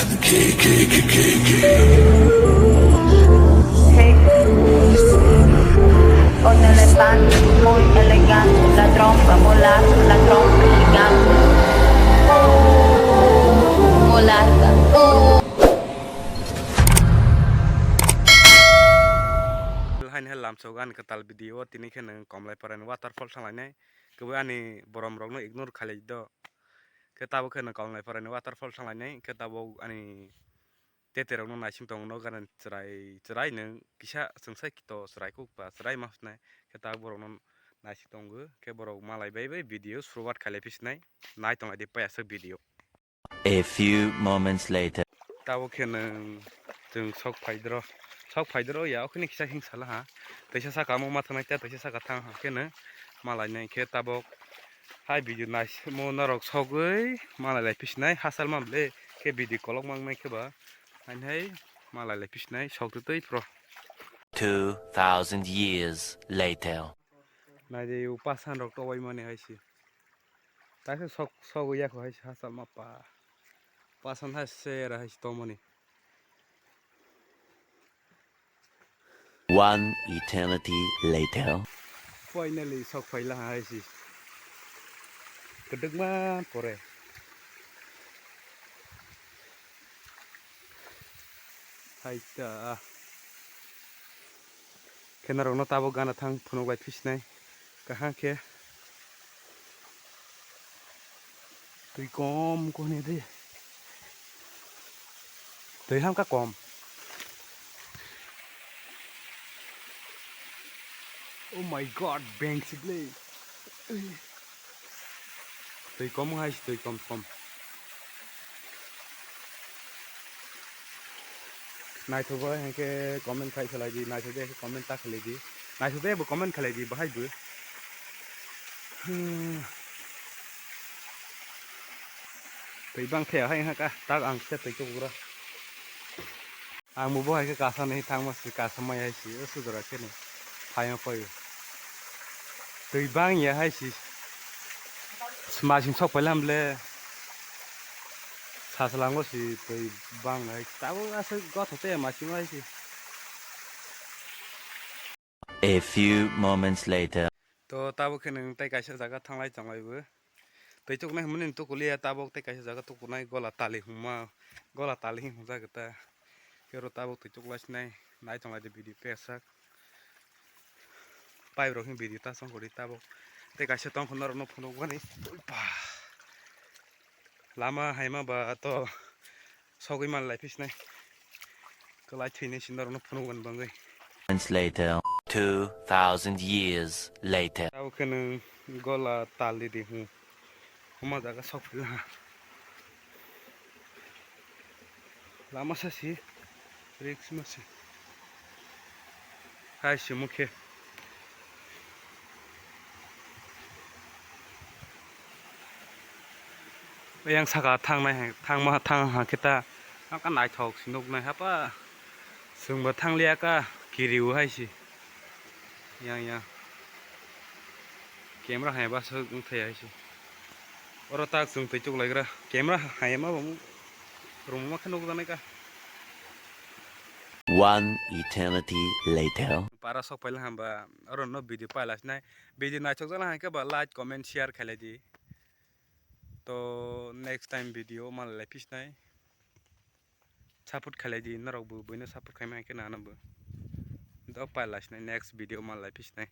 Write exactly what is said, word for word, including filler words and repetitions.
Con elefante, muy elegante, la trompa volar, la trompa gigante. Volar. Haini hai lamsok ani kwtal video o tini khe nwng Komlaiparani waterfall thanglainai. Kwbwi ani boromrokno ignore khailai do. Khe tabuk khe nwng Komlaiparani waterfall thanglainai. Khe tabuk ani teterokno naising tongo, no gana chwrai chwrai nwng kisa chwngsai kito chwrai kuk ba chwrai ma hwnai. Khe tabuk borokno naising tongo. Khe borok malai bai bai video suruwat khailai phi sinai. Nai tonglai di paiya swk video. A few moments later. Tabuk khe nwng chwng sok phaidro, sok phaidro ya, okhini kisa hing sala ha. Teisa saka omo ma thangnai, tei teisa saka thang ha khe nwng malai nai khe tabuk hai video naisimo norok sogwi malai lai phi sinai, hachal ma ble khe video kolok mang nai khe ba. Haini hai malai lai phi sinai, sok twi twi phro. Two thousand years later. Nai de, u pasan rok towai mani hai se. Taisa sok, sok ya kho hai se hachal ma pa. Pasan hai se ra hai se tomoni. One eternity later. Finally sok phaila hai se. Kwdwkma pore. Hai ta. Khe norokno tabuk gana thang phunuk lai phi sinai. Kaham khe. Twi kom kone de. Twi hamkha kom. Oh my God, beng sik le. Twi kom hai se, twi kom kom. Naithok bai hwnkhe comment khai khlai di, naithok bai hwnkhe comment ta khlai di, naithok bai bo comment khlai di bahai bo. Hmm. Twi bang khe hai hwnkha tak ang khe twi kugra. Ang bo bo hai khe kasa ni thangma si kasa mai hai si o sujora khe ni phaima phaio. Twi bang ya hai si. Masing sok pailam le. Saslango si twi bang hai. Tabuk aswk gothok te masing hai si. A few moments later. To tabuk khe nwng tei kaisa jaga thanglai tonglai bo. Twi chuknai hwnmani tukuliya tabuk tei kaisa jaga tukunai gola tali hwnma, gola tali hwnjak ta. Khe oro tabuk twi chuklai sinai nai tonglai de video pesak. Pipe rok hwn video ta song kori tabuk. Tei kaisa tong khorna rok no phunuk mani. Lama hai ma ba to sogwi man lai phi sinai. Kwlai thwinai si norok no phunuk mani bangwi. Months later. Two thousand years later. Tabuk khe nwng gola tal di di hwn. Hwnma jaga sok phi ha. Lama sa si, risk ma si. Hai si mukhe. Yang saka thangnai, thangma, thang ha khe ta, ang ka naithok si nuknai hapa. Chwngbo thangliya ka, kiriu hai si. Yang, yang. Camera hai ba swk wngthai hai se. Oro tak chwng twi chuklaigra. Camera hai ma bo rwngma khe nukjaknai ka. One eternity later. Para sok paila hamba oro no video paila sinai. Video naithokjaknai hai khe ba like, comment, share khailai di. To next time video malai lai phi sinai. Support khailai di, norok bo buino support khaima hai khe nana bo. To paila sinai next video malai lai phi sinai.